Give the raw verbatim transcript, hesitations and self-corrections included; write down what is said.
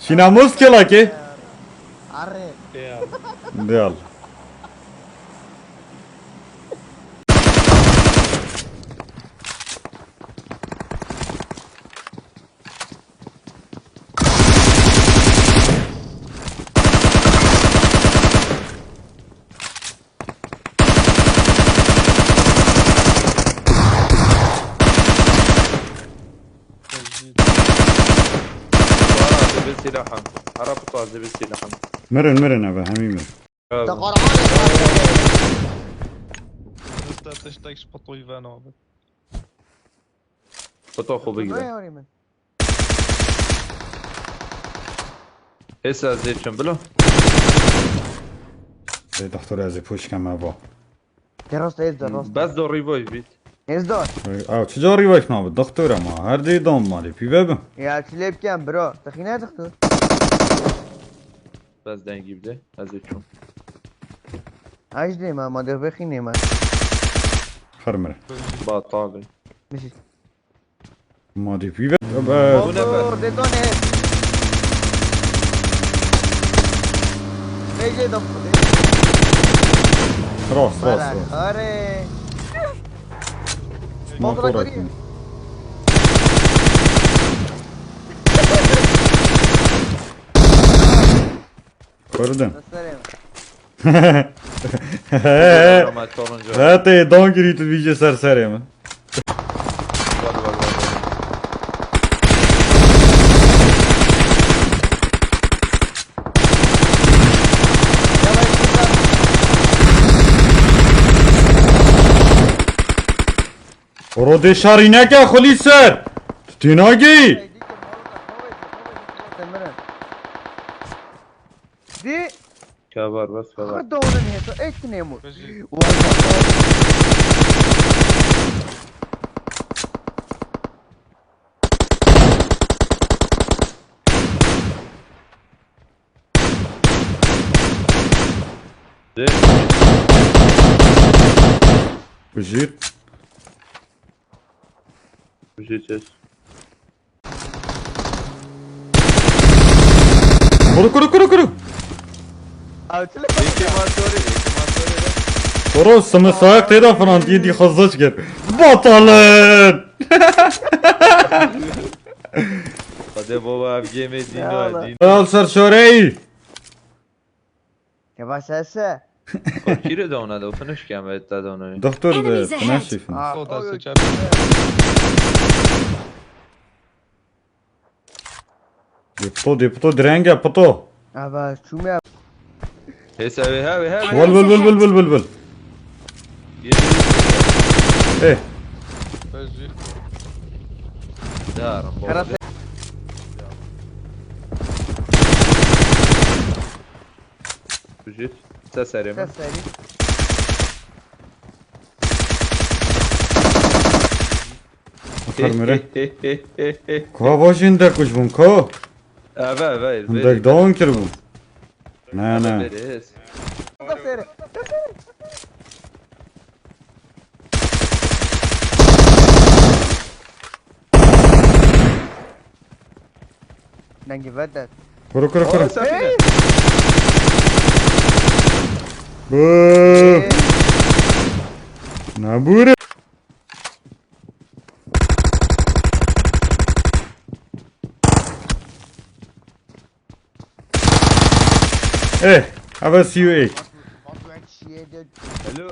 Şîna muskela ke? Arre. Diyal. Ara, dibê silahım. Ara, puta, dibê silahım. Mirin, mirin eve, hemî mirin. Te qarxan. Rista tiştek ji pitoyî ve nabe. Pito xwe bigire. Yarî min. Êsa ez ê çim bilo. Ê doktor, ez ê pûç kem eva. De rast, ez de rast. Bes do revive bît. Ez de. Ew çi ca revive nabe doktor, ama her dê dom malê pîve bim. Ya çi lê bikem bro? Te xîne doktor. Bes dengî bide. Ez ê çûm. Aj dê ma, ma de vexînê ma. Xir mir. Ba tabi. Bijî. Ma dê pîve. Bu ne be? Motor, de done. Mece de. Rast, rast, rast. Are. Motora kî. Kurdin. Serê min. Ama challenge. He, te don girî tu vîce ser serê min. Bak, bak, bak, bak. Rodê şarî neke xulî ser. Tu tênagî. Di. Kavar bas, kavar. Xırda onun hesa, ek ne mu? Vay. De. Bijîr. Bijîr ses. Kuru, kuru, kuru, kuru. Abi, çile. Êkê ma sorê, êkê ma sorê de. Kuru, simi sayak têda filan diye di xızıç gir. Batalın. Hadi baba, abi, game din. Ya Allah. Din. Al ser şoreyi. Yavaş ese. Kîre dona de, finish keme te dona. Doktor de, Enemies ahead. Finish finish. Aa, soda oy, oy. Seçer. Depto, depto, direnge, pito. Ava, çume. Hesa ve, ha ve, ha ve. Vol, vol, vol, vol, vol, vol, vol. Geri. Eh. Özür. Dar, bol. Kara se- Bijît. Te serê min. Te serî. Aferin, Mire. He, he, he, he, he. Ka vajin de kuj bûn, ka? Eve, eve, eve. Hindek down kiribûn. Ne, ne. Eve, eve. Te serê. Dengê vedet. Kuru, kuru, kuru. Aa, sen bile. Bı. Hey. Ne buyur? Eh, have a see you, eh. Hello.